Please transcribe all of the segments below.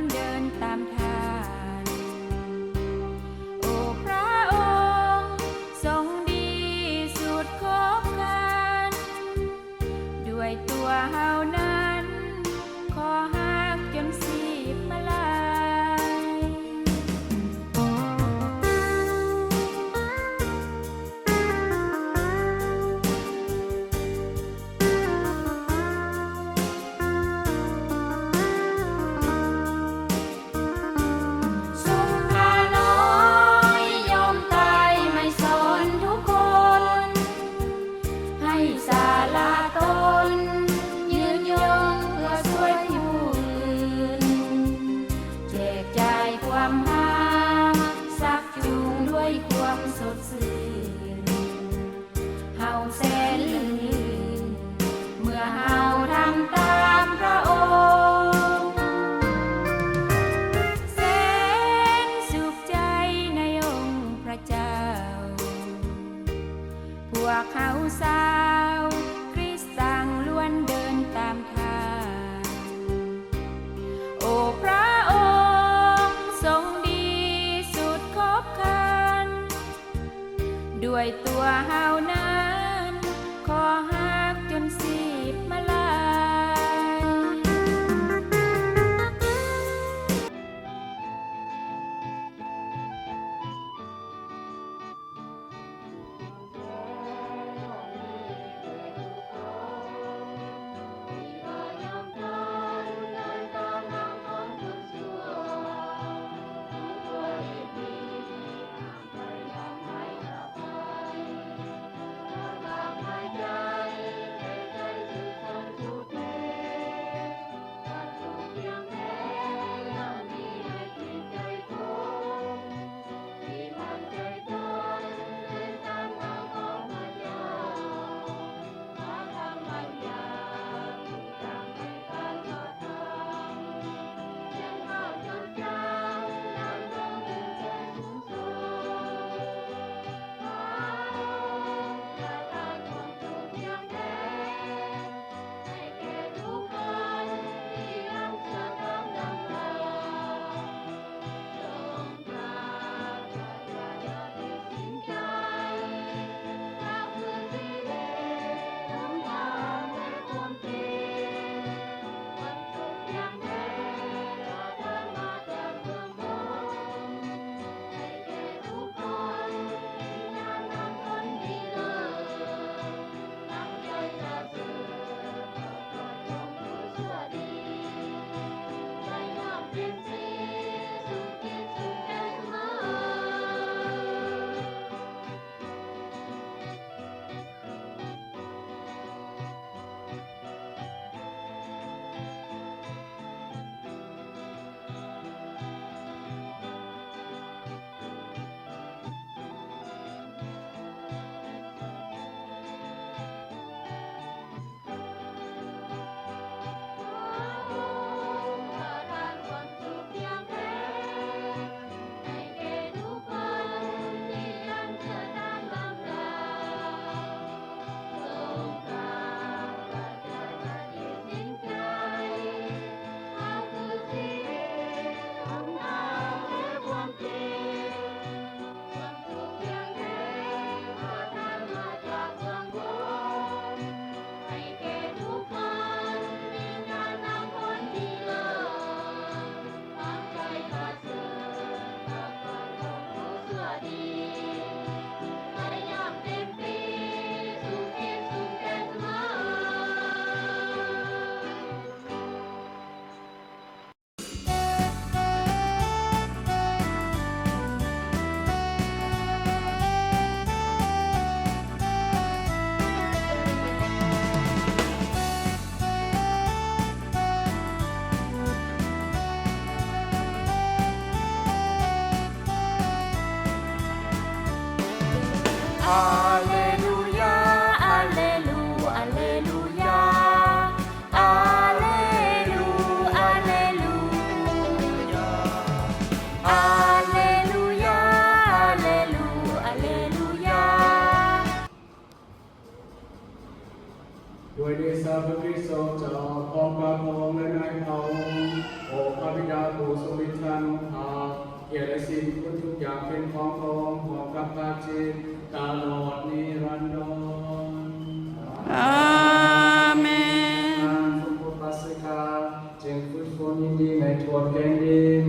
ນເດີນຕາມທ່ານ ໂອ້ ພຣະອົງຊົງດີສຸດຂອບຂັນ ດ້ວຍຕົວເຮົານັ້ນ ຂໍຮັກຈົນຊີບມາລາຍ. ຊົງຂ້ານ້ອຍຍອມຕາຍໄໝ້ສອນທຸກຄົນ ໃຫ້ສະຫຼະຕົນ ຍືນຍົງເພື່ອຊ່ວຍຜູ້ອື່ນ ແຈກຈ່າຍຄວາມຮັກ ຊັກຈູງດ້ວຍຄວາມສົດຊື່ນ ເຮົາແສນລື່ນ ເມື່ອເຮົາທຳຕາມພຣະອົງ ແສນສຸກໃຈໃນອົງພຣະເຈົ້າ ພວກເຮົາຊາວຄຣິສຕາງລ້ວນເດີນຕາມທ່ານ ໂອ້ ພຣະອົງຊົງດີສຸດຂອບຂັນ ດ້ວຍຕົວເຮົານັ້ນ ຂໍຮັກຈົນຊີບມາລາຍ. ອາເລລູຢາ ອາເລລູ ອາເລລູຢາ. ອາເລລູ ອາເລລູຢາ ອາເລລູຢາ ອາເລລູ ອາເລລູຢາ. ດ້ວຍເດຊະພະຄຣິສຕະເຈົ້າ ພ້ອມກັບພະອົງ ແລະ ໃນພະອົງ ໂອ ພະບິດາຜູ້ ຜູ້ຊົງລິດທານຸພາບ ກຽດ ແລະ ສິນຄຸນທຸກຢ່າງເປັນຂອງພະອົງ ພ້ອມກັບພະຄຣິດ ຕະຫຼອດນິລັນດອນ. ອາເມນ. ນາງສົມໂພດປັດສະກາ ຈຶ່ງຝຶກຝົນຍິນດີໃນທົ່ວແຜ່ນດິນ.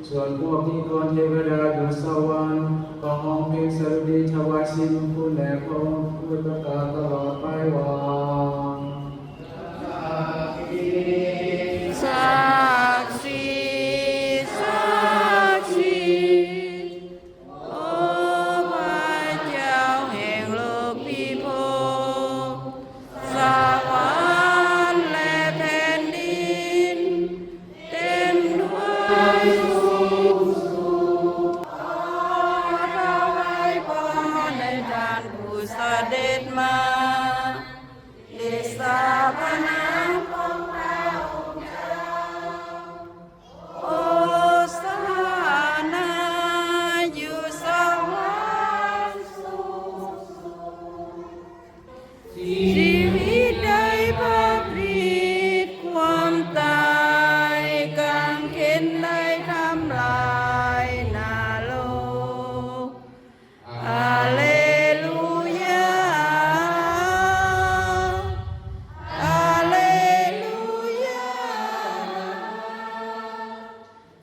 ສ່ວນພວກນິກອນເທວະດາຢູ່ສະຫວັນ ກໍຮ້ອງເພງສະດຸດີຖວາຍສິນຄຸນແດ່ພະອົງຜູ້ປະກາດຕະຫຼອດໄປວ່າ ສັກສີ ສັກສີ ໂອພະເຈົ້າແຫ່ງໂລກພິພົກ, ສະຫວັນ ແລະ ແຜ່ນດິນເຕັມດ້ວຍສຸກ. ຂໍຖວາຍພອນໃຫ້ທ່ານຜູ້ສະເດັດມາ, ເດຊະພະນາມຂອງພະອົງເຈົ້າ. ໂອຊານາ ຢູ່ສະຫວັນສູງສຸດ. ຊີວິດໄດ້ພະຄຣິດ, ຄວາມຕາຍກາງເຂັນໄດ້ທຳລາຍນະລົກ. ອາເລລູຢາ ອາເລລູຢາ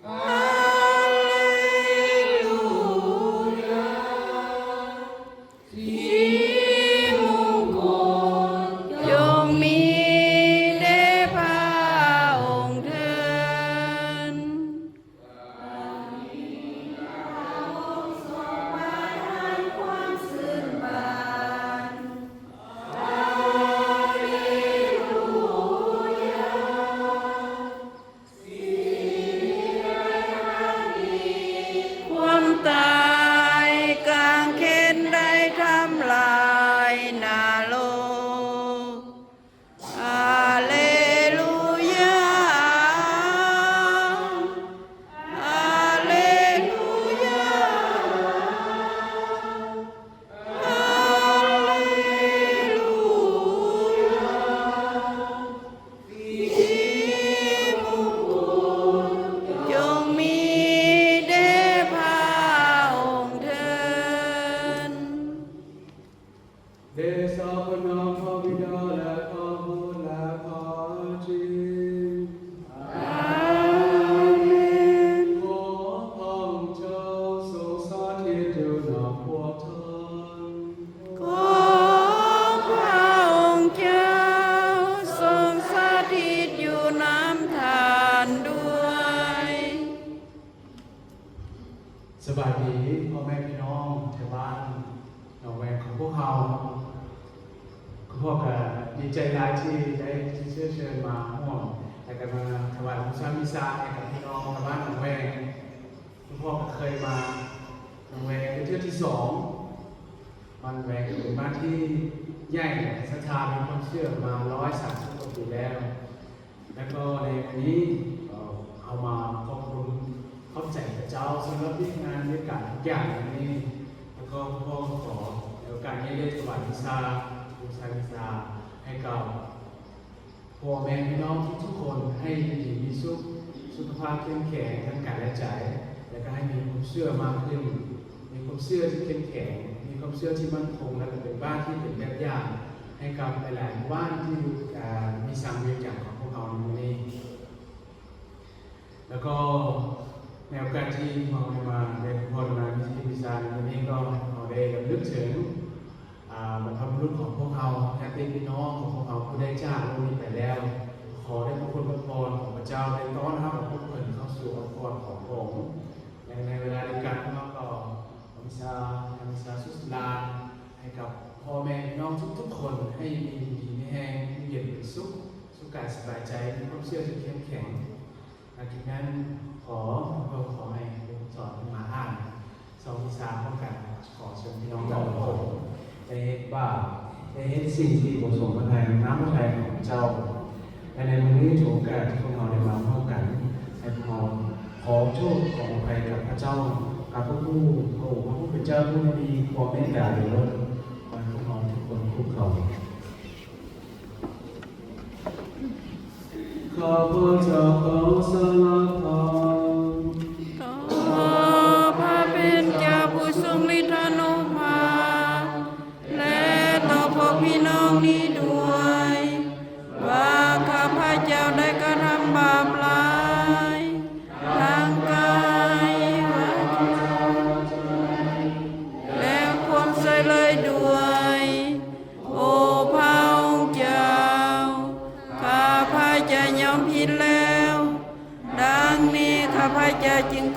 ອາເລລູຢາ. ສີມຸງຄຸນຈົ່ງມີແດ່ພະອົງເທີນ. ຄວາມຕາຍກາງເຂັນໄດ້ທຳລາຍນະລົກ. ອາເລລູຢາ ອາເລລູຢາ ອາເລລູຢາ. ສີມຸງຄຸນຈົ່ງມີແດ່ພະອົງເທີນ. ເດຊະພະນາມພະບິດາ ແລະ ພະບຸດ ແລະ ພະຈິດ. ອາເມນ. ຂໍພະອົງເຈົ້າຊົງສະຖິດຢູ່ນຳພວກທ່ານ. ຂໍພະອົງເຈົ້າຊົງສະຖິດຢູ່ນຳທ່ານດ້ວຍ. ສະບາຍດີພໍ່ແມ່ພີ່ນ້ອງແຖວບ້ານໜອງແວງຂອງພວກເຮົາ. ຄຸນພໍ່ກໍດີໃຈຫຼາຍທີ່ໄດ້ຖືກເຊື້ອເຊີນມາຮ່ວມ ແລະ ກໍມາຖວາຍບູຊາມິຊາໃຫ້ກັບພີ່ນ້ອງຊາວບ້ານໜອງແວງ. ຄຸນພໍ່ກໍເຄີຍມາໜອງແວງເປັນເທື່ອທີສອງ. ບ້ານໜອງແວງກໍເປັນບ້ານທີ່ໃຫຍ່ ແລະ ສັດທາມີຄວາມເຊື່ອມາຮ້ອຍສາມສິບກວ່າປີແລ້ວ. ແລ້ວກໍໃນມື້ນີ້ ເອີ ເຮົາມາຂອບຄຸນຂອບໃຈພະເຈົ້າສຳລັບວຽກງານວຽກການທຸກຢ່າງໃນມື້ນີ້. ແລ້ວກໍພໍ່ກໍຂໍໃນໂອກາດນີ້ໄດ້ຖວາຍວິຊາ ບູຊາວິຊາໃຫ້ກັບພໍ່ແມ່ພີ່ນ້ອງທຸກໆຄົນ ໃຫ້ຢູ່ດີມີສຸກ ສຸຂະພາບເຂັ້ມແຂງທັງກາຍ ແລະ ໃຈ ແລ້ວກໍໃຫ້ມີຄວາມເຊື່ອມາກຂຶ້ນ. ມີຄວາມເຊື່ອທີ່ເຂັ້ມແຂງ, ມີຄວາມເຊື່ອທີ່ໝັ້ນຄົງ ແລະ ກໍເປັນບ້ານທີ່ເປັນແບບຢ່າງໃຫ້ກັບຫຼາຍໆໝູ່ບ້ານທີ່ຢູ່ ເອີ ມີສັງວຽງຈັນຂອງພວກເຮົາໃນມື້ນີ້. ແລ້ວກໍໃນໂອກາດທີ່ເຮົາໄດ້ມາ ໄດ້ພົກຜ່ອນມາມີຊີວິດມີຊາໃນມື້ນີ້ ກໍເຮົາໄດ້ລຳລຶກເຖິງ ອາ ບັນພະບຸລຸດຂອງພວກເຮົາ, ຍາດຕິພີ່ນ້ອງຂອງພວກເຮົາຜູ້ໄດ້ຈາກໂລກນີ້ໄປແລ້ວ. ຂໍໄດ້ພະຄຸນພະພອນຂອງພະເຈົ້າໄດ້ຕ້ອນຮັບເອົາພວກເພິ່ນເຂົ້າສູ່ອ້ອມກອດຂອງພະອົງ. ແລະ ໃນເວລາດຽວກັນ ເຮົາກໍ ອາມິຊາ ອາມິຊາສຸດສະຫຼານ ໃຫ້ກັບພໍ່ແມ່ພີ່ນ້ອງທຸກໆຄົນ ໃຫ້ຢູ່ດີມີແຮງ ຢູ່ເຢັນເປັນສຸກ ສຸກກາຍສະບາຍໃຈ ມີຄວາມເຊື່ອທີ່ເຂັ້ມແຂງ. ຫຼັງຈາກນັ້ນ ຂໍ ຂໍໃຫ້ຜູ້ສອນເພິ່ນມາອ່ານສອງວິຊາພ້ອມກັນ. ຂໍເຊີນພີ່ນ້ອງທຸກຄົນ. ໄດ້ເຮັດບາບ ໄດ້ເຮັດສິ່ງທີ່ບໍ່ສົມພະໄທ ນ້ຳພະໄທຂອງເຈົ້າ. ແລະ ໃນມື້ນີ້ຖືໂອກາດທີ່ພວກເຮົາໄດ້ມາຮ່ວມກັນ ໃຫ້ພວກເຮົາຂໍໂທດຂໍອະໄພກັບພະເຈົ້າ, ກັບພະຜູ້ ພະອົງພະຜູ້ເປັນເຈົ້າຜູ້ມີຄວາມເມດຕາໂດຍລ້ນ. ຂໍໃຫ້ພວກເຮົາທຸກຄົນຄຸກເຂົ່າ. ຂ້າພະເຈົ້າຂໍສາລະພາບ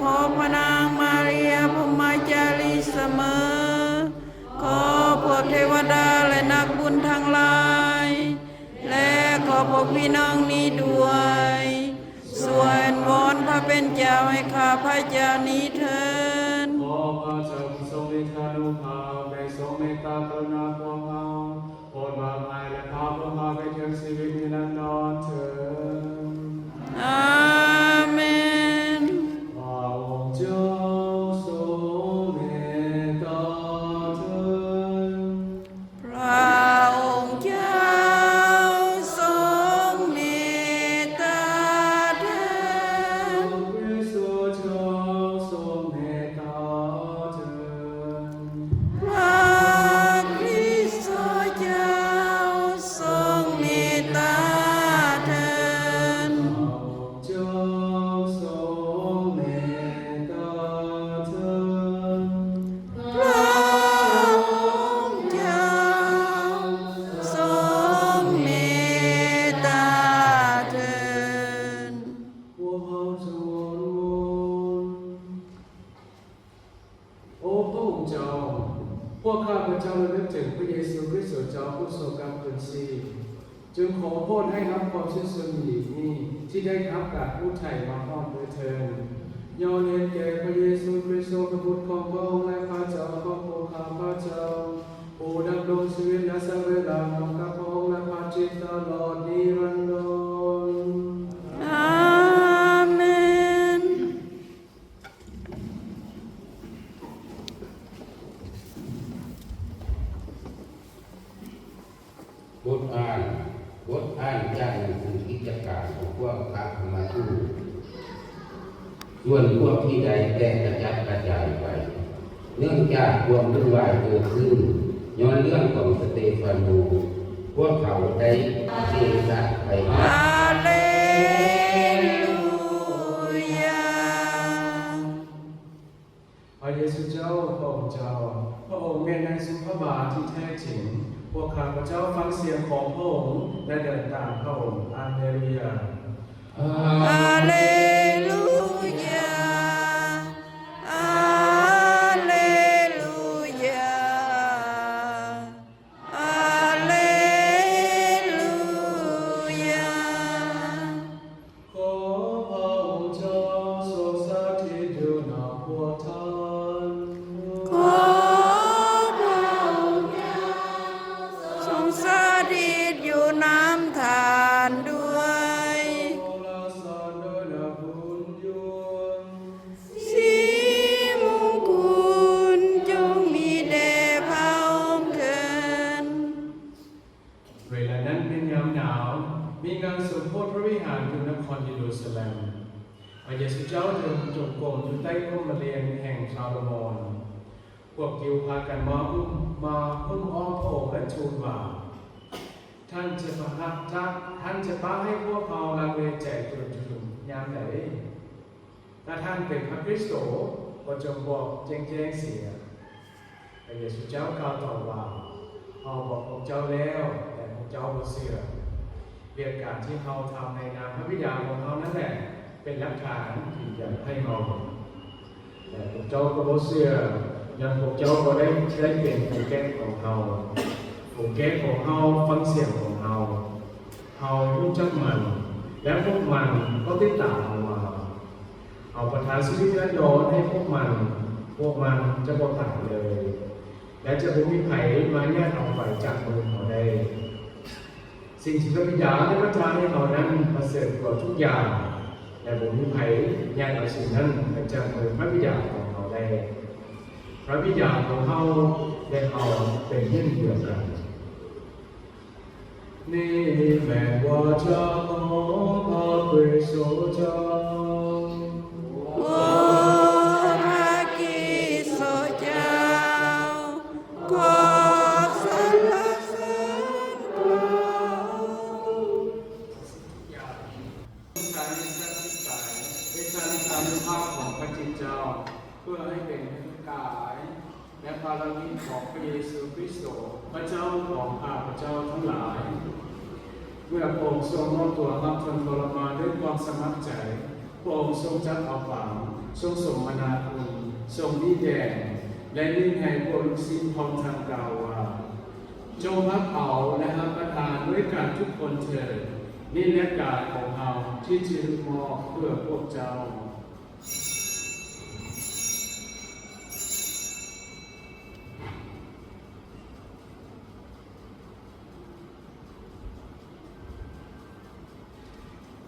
ຂໍພະນາງມາເຣຍ ພົມມະຈາລີສະເໝີ, ຂໍພວກເທວະດາ ແລະ ນັກບຸນທັງຫຼາຍ ແລະ ຂໍພວກພີ່ນ້ອງນີ້ດ້ວຍ ຊ່ວຍອ້ອນວອນພະເປັນເຈົ້າໃຫ້ຂ້າພະເຈົ້ານີ້ເທີ້ນ. ຂໍພະເຈົ້າຊົງເມດຕານຸພາບ ແລະ ຊົງເມດຕາກະລຸນາພວກເຮົາ, ໂປດມາໃຫ້ ແລະ ພາພວກເຮົາໄປເຖິງຊີວິດນິລັນດອນເທີ້ນ. ອາເມນ. ພະອົງເຈົ້າຊົງເມດຕາເທີ້ນ. ພະອົງເຈົ້າຊົງເມດຕາເທີ້ນ. ພະຄຣິສຕະເຈົ້າຊົງເມດຕາເທີ້ນ. ພະຄຣິສຕະເຈົ້າຊົງເມດຕາເທີ້ນ. ພະອົງເຈົ້າຊົງເມດຕາເທີ້ນ. ພະອົງເຈົ້າຊົງເມດຕາເທີ້ນ. ພວກເຮົາຈະວອນວອນ. ໂອພະອົງເຈົ້າ, ພວກຂ້າພະເຈົ້າລະນຶກເຖິງພະເຢຊູຄຣິສຕະເຈົ້າ ຜູ້ຊົງກັບຄືນຊີບ, ຈຶ່ງຂໍໂປດໃຫ້ນຳຄວາມຊື່ນຊົມຍິນດີນີ້ ທີ່ໄດ້ຮັບການອຸດໄຖ່ມາຮອດມື້ເທີ້ນ. ຍ້ອນເຫັນແກ່ພະເຢຊູຄຣິສຕະ ພະບຸດຂອງພະອົງ ແລະ ພະເຈົ້າຂອງພວກຂ້າພະເຈົ້າ, ຜູ້ດຳລົງຊີວິດ ແລະ ສະເຫວດສະຫຼາຍຮ່ວມກັບພະອົງ ແລະ ພະຄຣິສຕະຕະຫຼອດນິລັນດອນ. ອາເມນ. ບົດອ່ານ, ບົດອ່ານຈາກໜັງສືກິດຈະການຂອງພວກພະທຳມະທູດ. ສ່ວນພວກທີ່ໄດ້ແຕກກະຈັດກະຈາຍໄປ ເນື່ອງຈາກຄວາມວຸ່ນວາຍເກີດຂຶ້ນຍ້ອນເລື່ອງຂອງສະເຕຟາໂນ, ພວກເຂົາໄດ້ເສຍສະໄປໝົດ. ອາເລລູຢາ. ພະເຢຊູເຈົ້າ, ພະອົງເຈົ້າ, ພະອົງແມ່ນນາງສຸພະບາທີ່ແທ້ຈິງ. ພວກຂ້າພະເຈົ້າຟັງສຽງຂອງພະອົງ ແລະ ເດີນຕາມພະອົງ. ອາເລລູຢາ. ອາເລລູຢາ. ອາເລລູຢາ. ອາເລລູຢາ. ຂໍພະອົງເຈົ້າຊົງສະຖິດຢູ່ນຳພວກທ່ານ. ຂໍພະອົງເຈົ້າຊົງສະຖິດຢູ່ນຳທ່ານດ້ວຍ. ຂໍລະສັນໂດຍນະບຸນຍູນ. ສີມຸງຄຸນຈົ່ງມີແດ່ພະອົງເທີ້ນ. ເວລານັ້ນແມ່ນຍາມໜາວ, ມີງານສົມໂພດພະວິຫານຢູ່ນະຄອນເຢຣູຊາແລັມ. ພະເຢຊູເຈົ້າເດີນຈົງກົມຢູ່ໃຕ້ຮົ່ມມະລຽງແຫ່ງຊາໂລໂມນ. ພວກຢິວພາກັນມາອຸ້ມ, ມາຫຸ້ມອ້ອມພະອົງ ແລະ ທູນວ່າ, ທ່ານຈະປະ, ທ່ານຈະປະໃຫ້ພວກເຮົາລັງເລໃຈຈົນເຖິງຍາມໃດ? ຖ້າທ່ານເປັນພະຄຣິສໂຕ, ກໍຈົ່ງບອກແຈ້ງໆເສຍ. ພະເຢຊູເຈົ້າກ່າວຕອບວ່າ, ເຮົາບອກພວກເຈົ້າແລ້ວ, ແຕ່ພວກເຈົ້າບໍ່ເຊື່ອ. ວຽກການທີ່ເຮົາທຳໃນນາມພະບິດາຂອງເຮົານັ້ນແຫຼະ ເປັນຫຼັກຖານຢືນຢັນໃຫ້ເຮົາ. ແຕ່ພວກເຈົ້າກໍບໍ່ເຊື່ອ, ຍ້ອນພວກເຈົ້າບໍ່ໄດ້, ໄດ້ເປັນຝູງແກະຂອງເຮົາ. ຝູງແກະຂອງເຮົາຟັງສຽງຂອງເຮົາ. ເຮົາຮູ້ຈັກມັນ, ແລະ ພວກມັນກໍຕິດຕາມເຮົາມາ. ເຮົາປະທານຊີວິດນິລັນດອນໃຫ້ພວກມັນ, ພວກມັນຈະບໍ່ຕາຍເລີຍ, ແລະ ຈະບໍ່ມີໃຜມາຍາດເອົາໄປຈາກມືເຮົາໄດ້. ສິ່ງທີ່ພະບິດາໄດ້ປະທານໃຫ້ເຮົານັ້ນປະເສີດກວ່າທຸກຢ່າງ, ແລະ ບໍ່ມີໃຜຍາດເອົາສິ່ງນັ້ນໄປຈາກມືພະບິດາຂອງເຮົາໄດ້. ພະບິດາຂອງເຮົາ ແລະ ເຮົາເປັນໜຶ່ງດຽວກັນ. ນີ້ແມ່ນວາຈາຂອງພະຄຣິສຕະເຈົ້າ. ໂອ ພະຄຣິສຕະເຈົ້າ, ຂໍສັນລະເສີນພະອົງ. ສາລີສັດຕິກາຍ ເປັນສາລີອານຸພາບຂອງພະຄຣິສຕະເຈົ້າ ເພື່ອໃຫ້ເປັນພະກາຍ ແລະ ພາລະກິດຂອງພະເຢຊູຄຣິສໂຕ ພະເຈົ້າຂອງຂ້າພະເຈົ້າທັງຫຼາຍ. ເມື່ອພະອົງຊົງມອບຕົວຮັບທົນທໍລະມານດ້ວຍຄວາມສະໝັກໃຈ, ພະອົງຊົງຈັກເອົາປາງ, ຊົງສົມມະນາຄຸນ, ຊົງມີແດງ ແລະ ຍິງໃຫ້ພວກລູກສິດຂອງທ່ານກ່າວວ່າ, ຈົ່ງຮັບເອົາ ແລະ ຮັບປະທານດ້ວຍກັນທຸກຄົນເທີດ, ນີ້ແຫຼະກາຍຂອງເຮົາທີ່ຈະມອບເພື່ອພວກເຈົ້າ.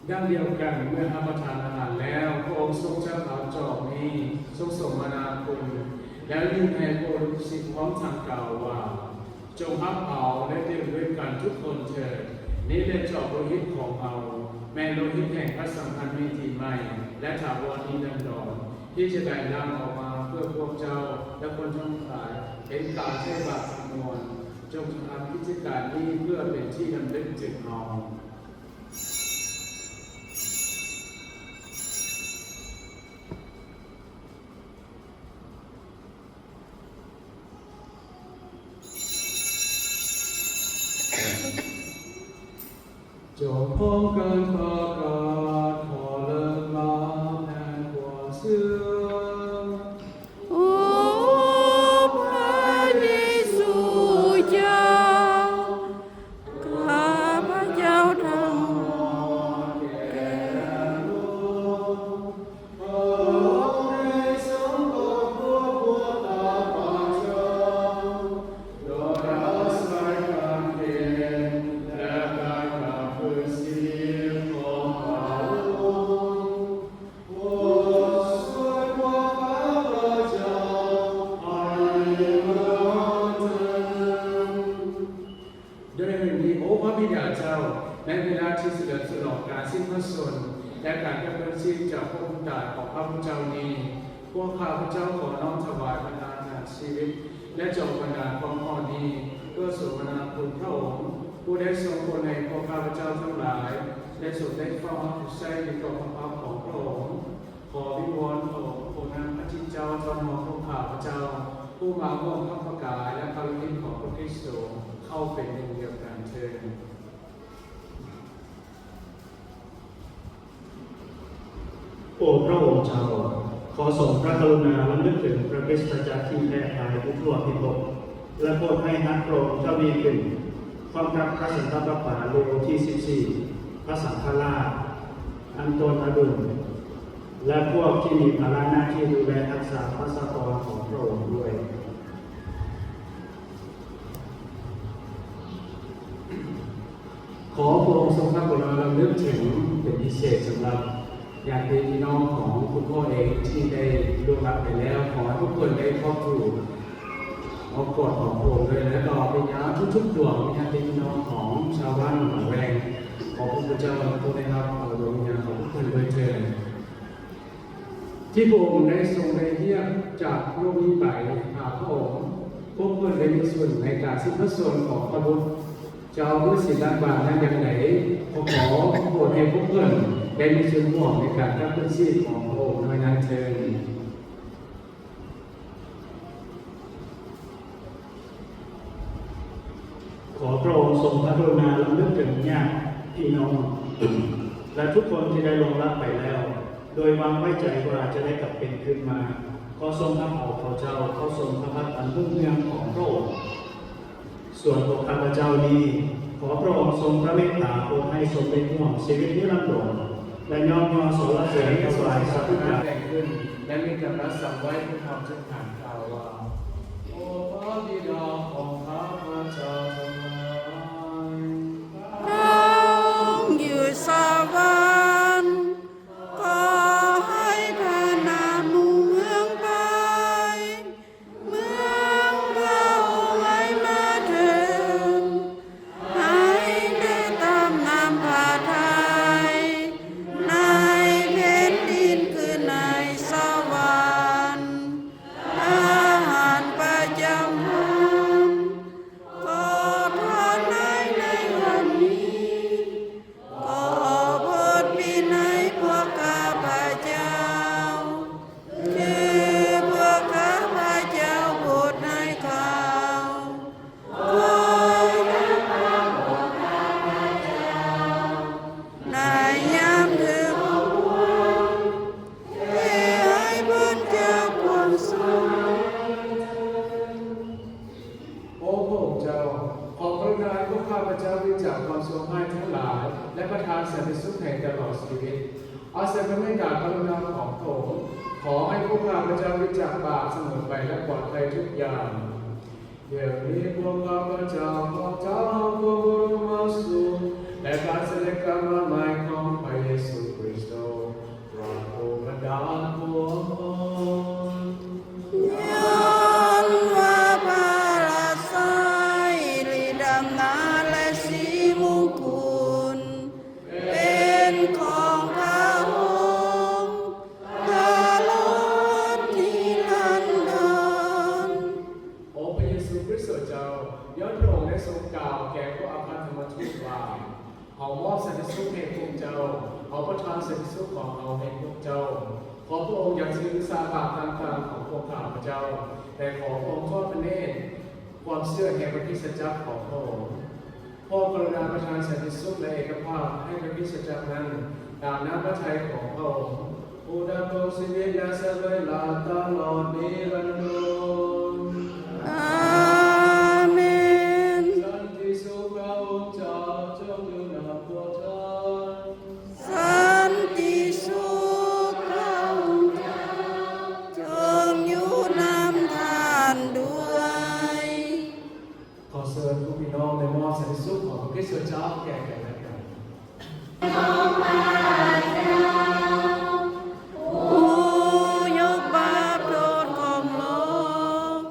ດັ່ງດຽວກັນ, ເມື່ອຮັບປະທານອາຫານແລ້ວ, ພະອົງຊົງຈັບເອົາຈອກນີ້, ຊົງສົມມະນາຄຸນ, ແລ້ວຍິງໃຫ້ພວກລູກສິດຂອງທ່ານກ່າວວ່າ, ຈົ່ງຮັບເອົາ ແລະ ດື່ມດ້ວຍກັນທຸກຄົນເທີດ, ນີ້ແຫຼະຈອກໂລຫິດຂອງເຮົາ, ແມ່ນໂລຫິດແຫ່ງພະສຳພັນມິຕິໃໝ່ ແລະ ຖາວອນນິລັນດອນ, ທີ່ຈະໄດ້ຫຼັ່ງອອກມາເພື່ອພວກເຈົ້າ ແລະ ຄົນທັງຫຼາຍ ເປັນການໃຊ້ບາບຈຳນວນ. ຈົ່ງທຳກິດຈະການນີ້ເພື່ອເປັນທີ່ລຳລຶກເຖິງເຮົາ. ຈົ່ງພ້ອມກັນປະກາດ ຂໍເລີກລາແດ່ຄວາມເຊື່ອ. ໂອ ພະເຢຊູເຈົ້າ, ຂ້າພະເຈົ້າທັງໝົດແກ່ໂລກ. ດ້ວຍເຫດນີ້, ໂອ ພະບິດາເຈົ້າ, ໃນເວລາທີ່ສະເຫຼີມສະຫຼອງການສິ້ນພະຊົນ ແລະ ການກັບຄືນຊີບຈາກຄວາມຕາຍຂອງຂ້າພະເຈົ້ານີ້, ພວກຂ້າພະເຈົ້າຂໍນ້ອມຖວາຍບັນດາທານຊີວິດ ແລະ ຈອງບັນດາຄວາມຮອດນີ້ ເພື່ອສົມມະນາຄຸນພະອົງ, ຜູ້ໄດ້ຊົງໂປດໃຫ້ພວກຂ້າພະເຈົ້າທັງຫຼາຍ ໄດ້ຊົງໄດ້ເຝົ້າຮັບໃຊ້ຢູ່ຕໍ່ພະພັກຂອງພະອົງ. ຂໍວິງວອນພະອົງ ຜູ້ນຳພະຈິດເຈົ້າເຈົ້ານອງຂອງຂ້າພະເຈົ້າ, ຜູ້ມາຮ່ວມຮັບພະກາຍ ແລະ ພະໂລຫິດຂອງພະຄຣິດສະເຂົ້າເປັນໜຶ່ງດຽວກັນເທີ້ນ. ໂອພະອົງເຈົ້າ, ຂໍຊົງພະກະລຸນາລຳລຶກເຖິງພະຄຣິສຕະຈັກທີ່ແຜ່ຫຼາຍຢູ່ທົ່ວພິພົບ ແລະ ໂປດໃຫ້ຮັກພະອົງທະວີຂຶ້ນ ພ້ອມກັບພະສັນຕະປາປາເລໂອທີສິບສີ່, ພະສັງຄະລາດ, ອັນໂຕນອະດຸນ ແລະ ພວກທີ່ມີພາລະໜ້າທີ່ດູແລຮັກສາພາສະປອດຂອງພະອົງດ້ວຍ. ຂໍພະອົງຊົງພະກະລຸນາລຳລຶກເຖິງເປັນພິເສດສຳລັບຍາດຕິພີ່ນ້ອງຂອງຄຸນພໍ່ເອງທີ່ໄດ້ລ່ວງລັບໄປແລ້ວ. ຂໍໃຫ້ພວກເພິ່ນໄດ້ຄອບຖືອ້ອມກອດຂອງພະອົງດ້ວຍ ແລະ ກໍວິນຍານທຸກໆດວງ, ຍາດຕິພີ່ນ້ອງຂອງຊາວບ້ານໜອງແວງ, ຂໍພວກເຈົ້າຈົ່ງໄດ້ຮັບເອົາດວງວິນຍານຂອງພວກເພິ່ນດ້ວຍເທີ້ນ. ທີ່ພະອົງໄດ້ຊົງໄດ້ຮຽກຈາກໂລກນີ້ໄປຫາພະອົງ, ພວກເພິ່ນໄດ້ມີສ່ວນໃນການສິ້ນພະຊົນຂອງພະບຸດເຈົ້າດ້ວຍສິນລ້າງບາບນັ້ນຢ່າງໃດ, ກໍຂໍໂປດໃຫ້ພວກເພິ່ນໄດ້ມີສ່ວນຮ່ວມໃນການກັບຄືນຊີບຂອງພະອົງໜ້ອຍໜ້າເທີ້ນ. ຂໍພະອົງຊົງພະກະລຸນາລຳລຶກເຖິງຍາດພີ່ນ້ອງ ແລະ ທຸກຄົນທີ່ໄດ້ລ່ວງລັບໄປແລ້ວ, ໂດຍຫວັງໄວ້ໃຈວ່າຈະໄດ້ກັບເປັນຄືນມາ. ຂໍຊົງຮັບເອົາເຂົາເຈົ້າເຂົ້າຊົມພະພັກອັນຮຸ່ງເຮືອງຂອງພະອົງ. ສ່ວນພວກຂ້າພະເຈົ້ານີ້, ຂໍພະອົງຊົງພະເມດຕາໂປດໃຫ້ຊົງໄດ້ຮ່ວມຊີວິດນິລັນດອນ ແລະ ຍ້ອງຍໍສັນລະເສີນຖວາຍສັກການແຕ່ງຂຶ້ນ ແລະ ມີກຳລັງສັງໄວ້ເພື່ອເຮົາຈະຖາມ ກ່າວວ່າ, ໂອພະບິດາຂອງຂ້າພະເຈົ້າທັງຫຼາຍ ພະອົງຢູ່ສະຫວັນ, ຂໍໃຫ້ພະນາມຮຸ່ງເຮືອງໄປ, ເມືອງພະອົງໃຫ້ມາເທີນ, ໃຫ້ໄດ້ຕາມນ້ຳພະໄທ ໃນແຜ່ນດິນຄືໃນສະຫວັນ. ອາຫານປະຈຳວັນ ຂໍທ ຊົ່ວຮ້າຍທັງຫຼາຍ ແລະ ປະທານສັນຕິສຸກໃຫ້ຕະຫຼອດຊີວິດ. ອາໄສພະເມດຕາກະລຸນາຂອງພະອົງ, ຂໍໃຫ້ພວກຂ້າພະເຈົ້າຫຼຸດຈາກບາບສະເໝີໄປ ແລະ ປອດໄພທຸກຢ່າງ. ດຽວນີ້ພວກຂ້າພະເຈົ້າຂໍເຈົ້າໃຫ້ພະບໍລົມສຸກ ແລະ ການສະເດັດກັບມາໃໝ່ຂອງພະເຢຊູຄຣິສໂຕ ພຣະຜູ້ບັນດານພວນ. ຍ້ອນວ່າພຣະລາຊາອິລິດອຳນາດ ແລະ ສີມຸງຄຸນ ເປັນຂອງພຣະອົງຕະຫຼອດນິລັນດອນ. ໂອພະເຢຊູຄຣິສໂຕເຈົ້າ, ຍ້ອນພຣະອົງໄດ້ຊົງກ່າວແກ່ພວກອາຄາທຳມະທູດວ່າ, ເຮົາມອບສັນຕິສຸກໃຫ້ພວກເຈົ້າ, ເຮົາປະທານສັນຕິສຸກຂອງເຮົາໃຫ້ພວກເຈົ້າ. ຂໍພຣະອົງຢ່າຖືສາບາບຕ່າງໆຂອງພວກຂ້າພະເຈົ້າ, ແຕ່ຂໍພຣະອົງທອດພຣະເນດຄວາມເຊື່ອໃຫ້ພຣະຄຣິສຕະຈັກຂອງພຣະອົງ. ພຣະອົງກະລຸນາປະທານສັນຕິສຸກ ແລະ ເອກະພາບໃຫ້ພຣະຄຣິສຕະຈັກນັ້ນ ຕາມນ້ຳພຣະໄທຂອງພຣະອົງ, ຜູ້ດຳລົງຊີວິດ ແລະ ສະເຫວີຍລາດຕະຫຼອດນິລັນດອນ. ອາເມນ. ສັນຕິສຸກພຣະອົງເຈົ້າຈົ່ງຢູ່ນຳພວກທ່ານ. ສັນຕິສຸກພຣະອົງເຈົ້າຈົ່ງຢູ່ນຳທ່ານດ້ວຍ. ຂໍເຊີນພວກພີ່ນ້ອງໄດ້ມອບສັນຕິສຸກຂອງພຣະຄຣິສຕະເຈົ້າແກ່ກັນແລະກັນ. ຜູ້ຍົກບາບໂທດຂອງໂລກ,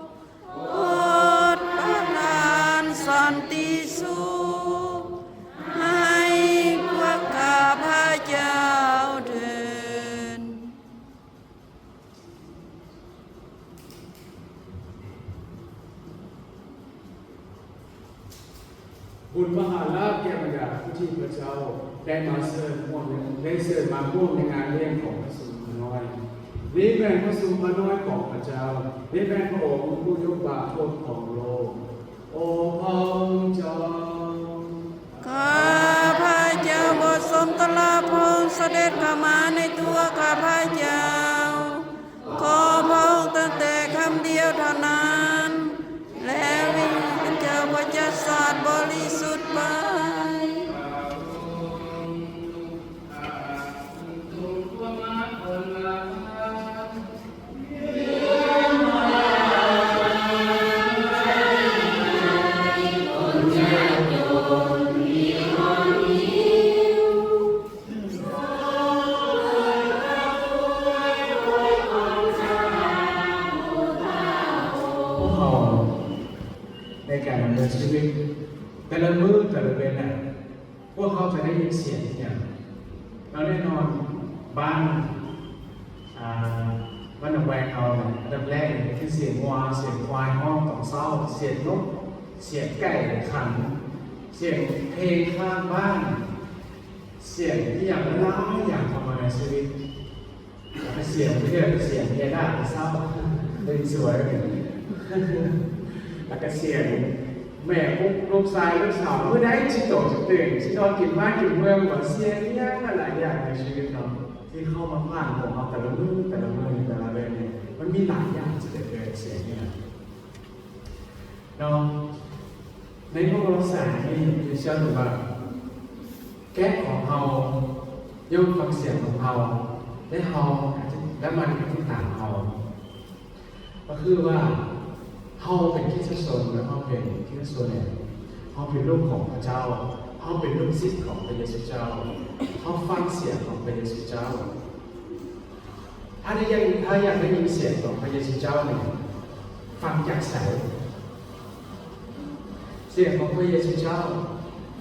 ໂປດປະທານສັນຕິສຸກໃຫ້ພວກຂ້າພະເຈົ້າເທີນ. ບຸນມະຫາລາບແກ່ບັນດາຜູ້ທີ່ພະເຈົ້າໄດ້ມາເຊີນຮ່ວມ ໄດ້ເຊີນມາຮ່ວມໃນງານລ້ຽງຂອງພະສົມພະນ້ອຍ. ນີ້ແມ່ນພະສົມພະນ້ອຍຂອງພະເຈົ້າ, ນີ້ແມ່ນພະອົງຜູ້ຍົກບາບໂທດຂອງໂລກ. ໂອພະອົງເຈົ້າ. ຂ້າພະເຈົ້າບໍ່ສົມຕະຫຼາບພະອົງສະເດັດເຂົ້າມາໃນຕົວຂ້າພະເຈົ້າ. ຂໍພະອົງຕັ້ງແຕ່ຄຳດຽວເທົ່ານັ້ນ, ແລະ ວິນຍານເຈົ້າກໍຈະສາດບໍລິສຸດໄປ. ພວກເຮົາໃນການດຳເນີນຊີວິດແຕ່ລະມື້ແຕ່ລະເວັນນະ ພວກເຮົາຈະໄດ້ຍິນສຽງອີ່ຫຍັງ? ແລ້ວແນ່ນອນ ບ້ານ ອ່າ ບ້ານໜອງແວງເຮົາ ອັນດັບແລກຄືສຽງງົວ, ສຽງຄວາຍຮ້ອງຕອນເຊົ້າ, ສຽງນົກ, ສຽງໄກ່ຂັນ, ສຽງເພງຂ້າງບ້ານ, ສຽງອີ່ຫຍັງຫຼາຍໆຢ່າງເຂົ້າມາໃນຊີວິດ. ແລ້ວກະສຽງເພື່ອນ, ສຽງແມ່ນາງເຊົ້າ ເບິ່ງສວຍ ແລ້ວກະສຽງແມ່ປຸກລູກຊາຍລູກສາວ ມື້ໃດຊິໂຕຊິຕື່ນ ຊິນອນກິນບ້ານກິນເມືອງບໍ່ ສຽງອີ່ຫຍັງຫຼາຍໆຢ່າງໃນຊີວິດເຮົາ ທີ່ເຂົ້າມາຜ່ານຫົວເຮົາແຕ່ລະມື້ ແຕ່ລະມື້ ແຕ່ລະເດືອນນີ້ ມັນມີຫຼາຍຢ່າງຊິເກີດຂຶ້ນ ສຽງນີ້ນະ. ເນາະ ໃນໂລກໂລກສາຍນີ້ ເປັນເຊັ່ນວ່າ ແກະຂອງເຮົາຍ່ອມຟັງສຽງຂອງເຮົາ ແລະ ເຮົາ ແລະ ມັນກໍຕິດຕາມເຮົາ. ກໍຄືວ່າ ເຮົາເປັນຄຣິສຕະຊົນ ແລະ ເຮົາເປັນຄຣິສຕຽນ ເຮົາເປັນລູກຂອງພະເຈົ້າ ເຮົາເປັນລູກສິດຂອງພະເຢຊູເຈົ້າ ເຮົາຟັງສຽງຂອງພະເຢຊູເຈົ້າ. ຖ້າໄດ້ ຖ້າຢາກໄດ້ຍິນສຽງຂອງພະເຢຊູເຈົ້ານີ້ ຟັງຈາກໃສ? ສຽງຂອງພະເຢຊູເຈົ້າ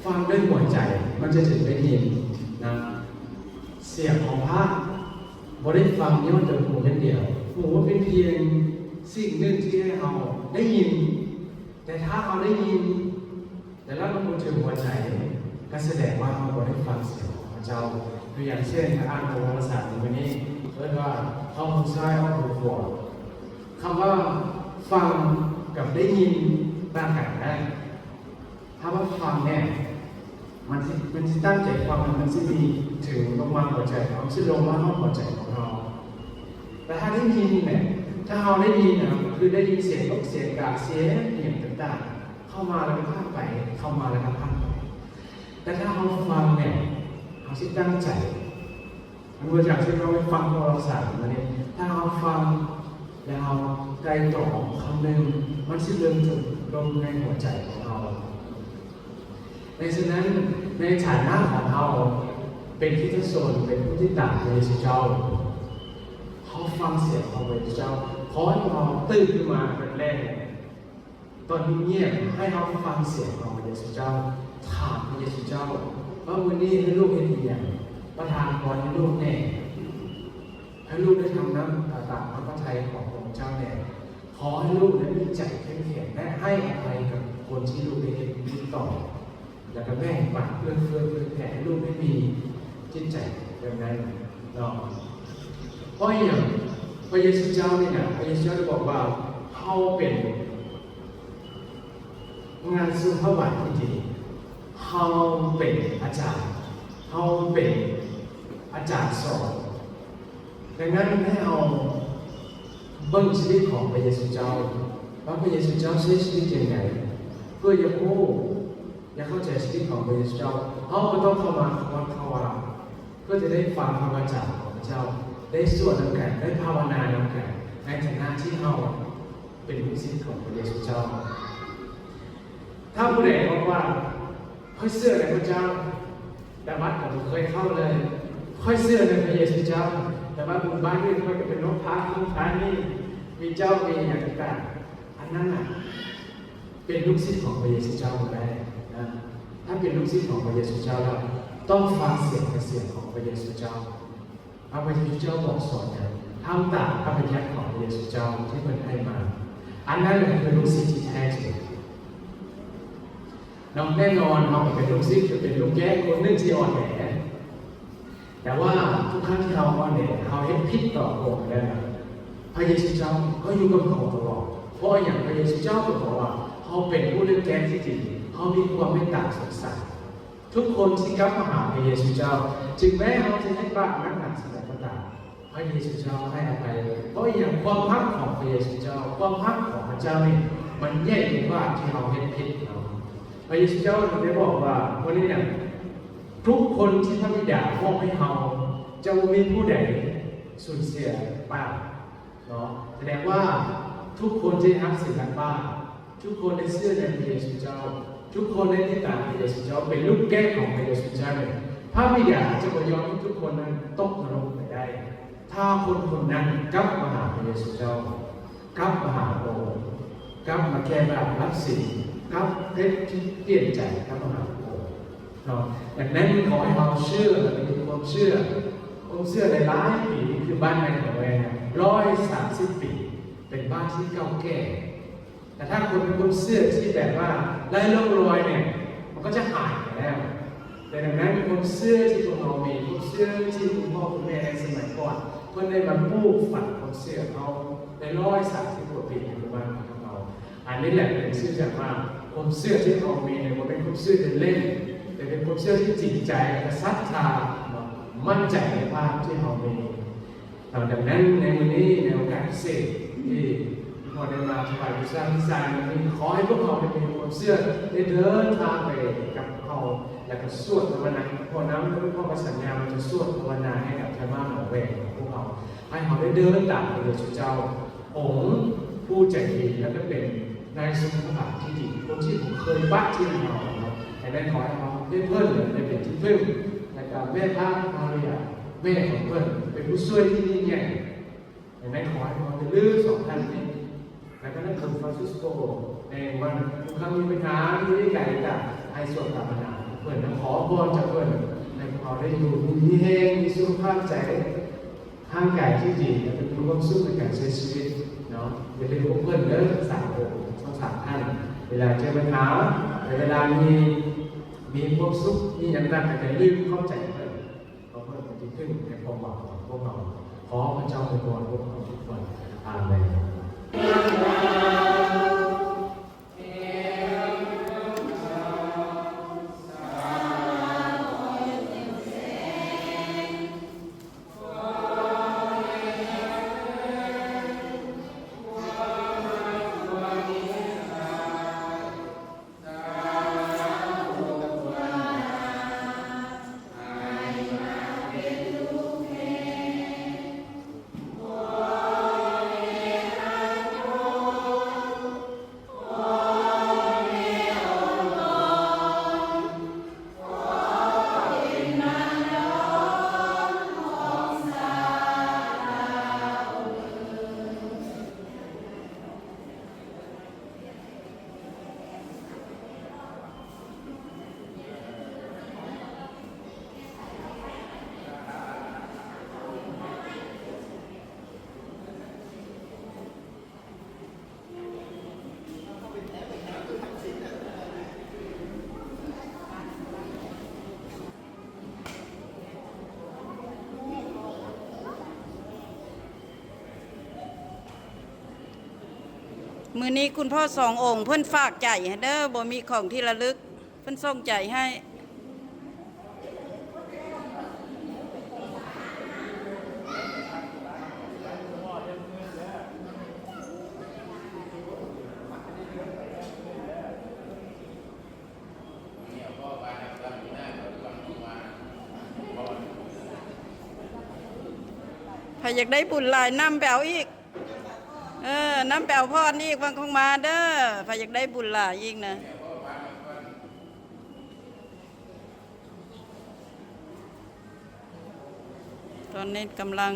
ຟັງດ້ວຍຫົວໃຈ ມັນຈະເຖິງໄດ້ຍິນນະ. ສຽງຂອງພະບໍ່ໄດ້ຟັງຍ້ອນແຕ່ຫູຢ່າງດຽວ. ຫູມັນເປັນພຽງສິ່ງໜຶ່ງທີ່ໃຫ້ເຮົາໄດ້ຍິນ, ແຕ່ຖ້າເຮົາໄດ້ຍິນ ແຕ່ລະມັນບໍ່ເຖິງຫົວໃຈ ກໍສະແດງວ່າເຮົາບໍ່ໄດ້ຟັງສຽງຂອງພະເຈົ້າ. ຕົວຢ່າງເຊັ່ນ ການອ່ານພະວົລະສານໃນມື້ນີ້ ເອີ້ນວ່າເຂົ້າຫູຊ້າຍອອກຫູຂວາ. ຄຳວ່າຟັງກັບໄດ້ຍິນຕ່າງກັນນະ. ຄຳວ່າຟັງແນ່ ມັນຊິ ມັນຊິຕັ້ງໃຈຟັງ ມັນຊິມີເຖິງລົງມາຫົວໃຈເຮົາ ຊິລົງມາຮອດຫົວໃຈຂອງເຮົາ. ແຕ່ຖ້າໄດ້ຍິນແນ່ ຖ້າເຮົາໄດ້ຍິນນະ ຄືໄດ້ຍິນສຽງນົກສຽງກາ ສຽງອີ່ຫຍັງຕ່າງໆ ເຂົ້າມາແລ້ວກໍຜ່ານໄປ ເຂົ້າມາແລ້ວກໍຜ່ານໄປ. ແຕ່ຖ້າເຮົາຟັງແລ້ວ ເຮົາຊິຕັ້ງໃຈ. ມັນບໍ່ຢ່າງເຊັ່ນເຮົາໄປຟັງໂທລະສັບມານີ້ ຖ້າເຮົາຟັງແລ້ວເຮົາໄຕ່ຕອງຄຳໜຶ່ງ ມັນຊິເລີ່ມຈະລົງໃນຫົວໃຈຂອງເຮົາ. ໃນສະນັ້ນ ໃນຖານະຂອງເຮົາເປັນຄຣິສຕະຊົນ ເປັນຜູ້ຕິດຕາມພະເຢຊູເຈົ້າ ເຮົາຟັງສຽງຂອງພະເຢຊູເຈົ້າ. ຂໍໃຫ້ພວກເຮົາຕື່ນຂຶ້ນມາແບບແລກ ຕອນງຽບໆ ໃຫ້ເຮົາຟັງສຽງຂອງພະເຢຊູເຈົ້າ, ຖາມພະເຢຊູເຈົ້າວ່າ ມື້ນີ້ໃຫ້ລູກເຮັດອີ່ຫຍັງ? ປະທານພອນໃຫ້ລູກແດ່, ໃຫ້ລູກໄດ້ທຳນຳຕາມພະໄທຂອງພະອົງເຈົ້າແດ່. ຂໍໃຫ້ລູກໄດ້ມີໃຈເຂັ້ມແຂງ ແລະ ໃຫ້ອະໄພກັບຄົນທີ່ລູກໄດ້ເຮັດຜິດຕໍ່ ແລ້ວກໍແບ່ງປັນເອື້ອເຟື້ອເຜື່ອແຜ່ໃຫ້ລູກໄດ້ມີຈິດໃຈແບບນັ້ນເນາະ. ເພາະອີ່ຫຍັງ? ພະເຢຊູເຈົ້ານີ້ນະ ພະເຢຊູເຈົ້າໄດ້ບອກວ່າ ເຮົາເປັນງານສຸພາບາດທີ່ດີ, ເຮົາເປັນອາຈານ, ເຮົາເປັນອາຈານສອນ. ດັ່ງນັ້ນ ໃຫ້ເຮົາເບິ່ງຊີວິດຂອງພະເຢຊູເຈົ້າ ວ່າພະເຢຊູເຈົ້າໃຊ້ຊີວິດຈັ່ງໃດ ເພື່ອຢາກຮູ້ ຢາກເຂົ້າໃຈຊີວິດຂອງພະເຢຊູເຈົ້າ. ເຮົາກໍຕ້ອງເຂົ້າມາວັດເຂົ້າວາ ເພື່ອຈະໄດ້ຟັງຄຳວາຈາຂອງພະເຈົ້າ, ໄດ້ສວດນຳກັນ, ໄດ້ພາວະນານຳກັນ ໃນຖານະທີ່ເຮົາເປັນລູກສິດຂອງພະເຢຊູເຈົ້າ. ຖ້າຜູ້ໃດບອກວ່າ ຂ້ອຍເຊື່ອໃນພະເຈົ້າ ແຕ່ວັດກໍບໍ່ເຄີຍເຂົ້າເລີຍ, ຂ້ອຍເຊື່ອໃນພະເຢຊູເຈົ້າ ແຕ່ວ່າບຸນບ້ານນີ້ ຂ້ອຍກໍໄປລົມພາໂນ່ນພານີ້ ມີເຈົ້າມີຫຍັງຕ່າງໆ ອັນນັ້ນນະ ເປັນລູກສິດຂອງພະເຢຊູເຈົ້າບໍ່ໄດ້ນະ. ຖ້າເປັນລູກສິດຂອງພະເຢຊູເຈົ້າແລ້ວ ຕ້ອງຟັງສຽງພະສຽງຂອງພະເຢຊູເຈົ້າ. ພະເຢຊູເຈົ້າບອກສອນຫຍັງ ທຳຕາມພະບັນຍັດຂອງພະເຢຊູເຈົ້າທີ່ເພິ່ນໃຫ້ມາ. ອັນນັ້ນແຫຼະຄືລູກສິດທີ່ແທ້ຈິງ. ເນາະ ແນ່ນອນເຮົາກໍເປັນລູກສິດ ກໍເປັນລູກແກ້ຄົນໜຶ່ງທີ່ອ່ອນແອ, ແຕ່ວ່າທຸກຄັ້ງທີ່ເຮົາອ່ອນແອ ເຮົາເຮັດຜິດຕໍ່ພະອົງແລ້ວນະ ພະເຢຊູເຈົ້າກໍຢູ່ກັບເຮົາຕະຫຼອດ. ເພາະຫຍັງ? ພະເຢຊູເຈົ້າກໍບອກວ່າ ເຮົາເປັນຜູ້ເລືອກແກ້ທີ່ດີ, ເຮົາມີຄວາມເມດຕາສົງສານ. ທຸກຄົນທີ່ກັບມາຫາພະເຢຊູເຈົ້າ ເຖິງແມ້ເຮົາຈະເຮັດບາບໜັກໜາສ່ຳໃດກໍຕາມ, ພະເຢຊູເຈົ້າໃຫ້ອະໄພ. ເພາະອີ່ຫຍັງ? ຄວາມຮັກຂອງພະເຢຊູເຈົ້າ, ຄວາມຮັກຂອງພະເຈົ້ານີ້ ມັນໃຫຍ່ກວ່າບາບທີ່ເຮົາເຮັດຜິດເນາະ. ພະເຢຊູເຈົ້າໄດ້ບອກວ່າ ມື້ນີ້ນະ ທຸກຄົນທີ່ພະບິດາມອບໃຫ້ເຮົາ ຈະບໍ່ມີຜູ້ໃດສູນເສຍເປົ່າ. ເນາະ ສະແດງວ່າທຸກຄົນທີ່ຮັກສິນລັກບ້ານ, ທຸກຄົນໄດ້ເຊື່ອໃນພະເຢຊູເຈົ້າ, ທຸກຄົນໄດ້ຕິດຕາມພະເຢຊູເຈົ້າ, ເປັນລູກແກ້ຂອງພະເຢຊູເຈົ້າ, ພະບິດາຈະບໍ່ຍອມໃຫ້ທຸກຄົນນັ້ນຕົກນະລົກໄປໄດ້. ຖ້າຄົນຄົນນັ້ນກັບມາຫາພະເຢຊູເຈົ້າ, ກັບມາຫາພະອົງ, ກັບມາແກ່ບາບຮັບສິນ, ກັບເຮັດຈິດປ່ຽນໃຈກັບມາຫາພະອົງ. ເນາະ ດັ່ງນັ້ນ ຂໍໃຫ້ເຮົາເຊື່ອ ແລະ ມີຄວາມເຊື່ອ, ຄວາມເຊື່ອຫຼາຍໆປີ ຄືບ້ານແມ່ຂອງແວນ ຮ້ອຍສາມສິບປີ ເປັນບ້ານທີ່ເກົ່າແກ່. ແຕ່ຖ້າຄົນມີຄວາມເຊື່ອທີ່ແບບວ່າໄຮ້ຮ່ອງລອຍນີ້ ມັນກໍຈະຫາຍໄປແລ້ວ. ແຕ່ດັ່ງນັ້ນ ຄວາມເຊື່ອທີ່ພວກເຮົາມີ, ຄວາມເຊື່ອທີ່ຄຸນພໍ່ຄຸນແມ່ໃນສະໄໝກ່ອນ ເພິ່ນໄດ້ມາປູກຝັງຄວາມເຊື່ອເຮົາໃນຮ້ອຍສາມສິບກວ່າປີໃນໝູ່ບ້ານຂອງເຮົາ. ອັນນີ້ແຫຼະເປັນຊື່ຈັກວ່າ ຄວາມເຊື່ອທີ່ເຮົາມີນີ້ ບໍ່ແມ່ນຄວາມເຊື່ອເຫຼັ້ນໆ, ແຕ່ເປັນຄວາມເຊື່ອທີ່ຈິງໃຈ ແລະ ສັດທາເນາະ, ໝັ້ນໃຈໃນພາບທີ່ເຮົາມີເນາະ. ດັ່ງນັ້ນ ໃນມື້ນີ້ ໃນໂອກາດພິເສດທີ່ພໍ່ໄດ້ມາຖວາຍບູຊາທີ່ສານນີ້ ຂໍໃຫ້ພວກເຮົາໄດ້ມີຄວາມເຊື່ອ ໄດ້ເດີນທາງໄປກັບເຮົາ ແລ້ວກໍສວດພາວະນາ. ພໍ່ນຳ ແລະ ພໍ່ກໍສັນຍາວ່າຈະສວດພາວະນາໃຫ້ກັບຊາວບ້ານຂອງແວນຂອງພວກເຮົາ ໃຫ້ເຮົາໄດ້ເດີນຕາມພະເຢຊູເຈົ້າ ອົງຜູ້ໃຈດີ ແລະ ກໍເປັນນາຍສົງຄະບານທີ່ດີ ຄົນທີ່ບໍ່ເຄີຍປະຖິ້ມເຮົາເນາະ. ແຕ່ແມ່ນຂໍໃຫ້ເຮົາໄດ້ເພິ່ນໄດ້ເປັນທີ່ເພິ່ງ ແລະ ກໍແມ່ພະມາເຣຍ ແມ່ຂອງເພິ່ນ ເປັນຜູ້ຊ່ວຍທີ່ຍິ່ງໃຫຍ່. ແມ່ນຂໍໃຫ້ເຮົາໄດ້ລືມສອງທ່ານນີ້ ແລະ ກໍນຳອົງຟຣານຊິສໂກ ໃນວັນທຸກຄັ້ງມີບັນຫາ ມີວິກະ ກໍໃຫ້ສວດພາວະນາເພິ່ນ ແລະ ຂໍພອນຈາກເພິ່ນ ໃຫ້ພວກເຮົາໄດ້ຢູ່ດີມີແຮງ ມີສຸຂະພາບໃຈ ຮ່າງກາຍທີ່ດີ ແລະ ກໍມີຄວາມສຸກໃນການໃຊ້ຊີວິດເນາະ. ຢ່າລືມພວກເພິ່ນເດີ ສາມອົງ ທັງສາມທ່ານ ເວລາເຈີບັນຫາ ແລະ ເວລາມີ ມີຄວາມສຸກ ມີຫຍັງໜັກ ກໍຢ່າລືມຂອບໃຈເພິ່ນ ເພາະເພິ່ນເປັນທີ່ເພິ່ງແລະຄວາມຫວັງຂອງພວກເຮົາ. ຂໍພະເຈົ້າອວຍພອນພວກເຮົາທຸກຄົນ. ອາເມນ. ມື້ນີ້ຄຸນພໍ່ສອງອົງເພິ່ນຝາກໃຈໃຫ້ເດີ ບໍ່ມີຂອງທີ່ລະລຶກ ເພິ່ນສົ່ງໃຈໃຫ້. ໃຜຢາກໄດ້ບຸນຫຼາຍນຳໄປເອົາອີກ ເອີ ນຳໄປເອົາພອນອີກວັງຄົງມາເດີ ໃຜຢາກໄດ້ບຸນຫຼາຍອີກນະ. ຕອນນີ້ກຳລັງ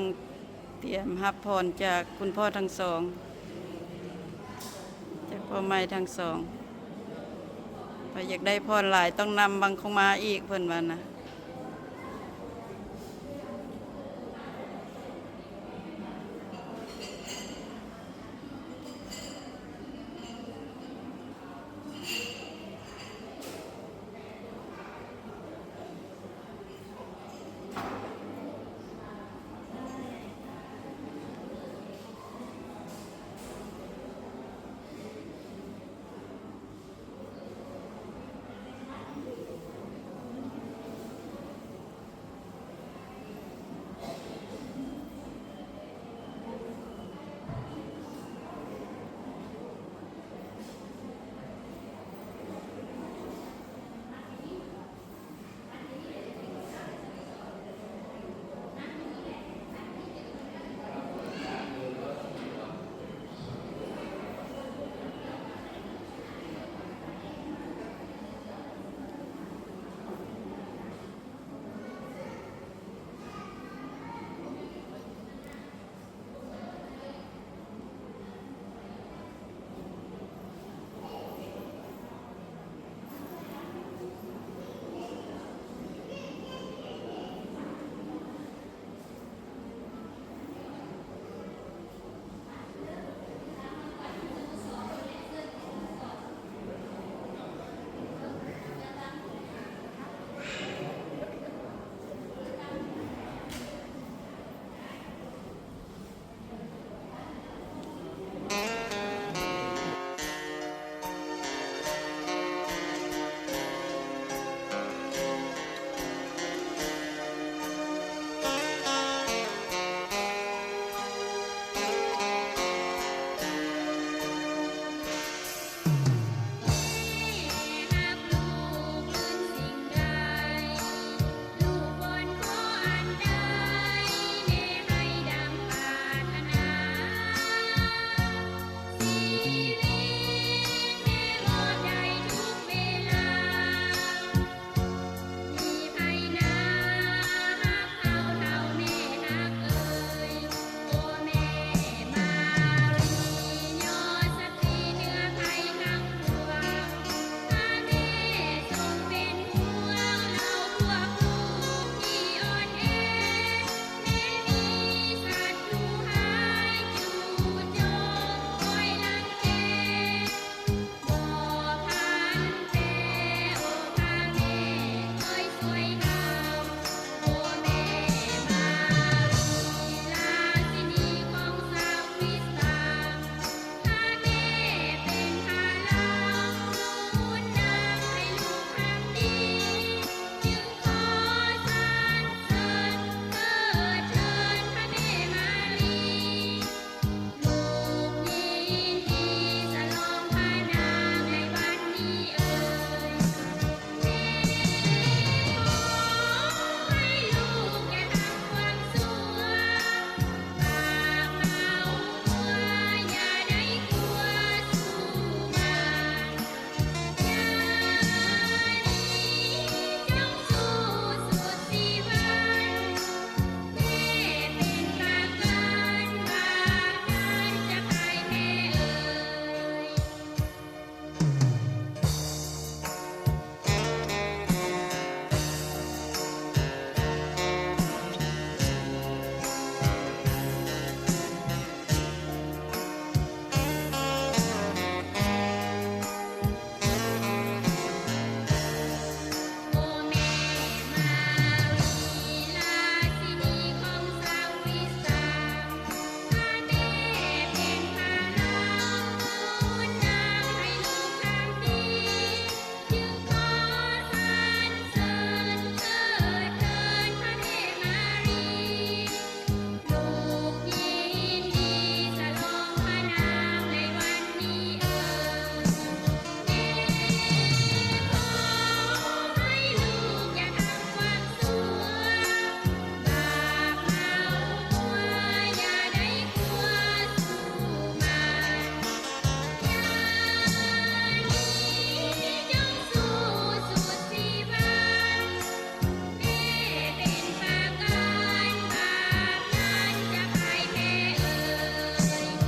ຕຽມຮັບພອນຈາກຄຸນພໍ່ທັງສອງ ຈາກພໍ່ໃໝ່ທັງສອງ ໃຜຢາກໄດ້ພອນຫຼາຍຕ້ອງນຳວັງຄົງມາອີກ ເພິ່ນວ່ານະ.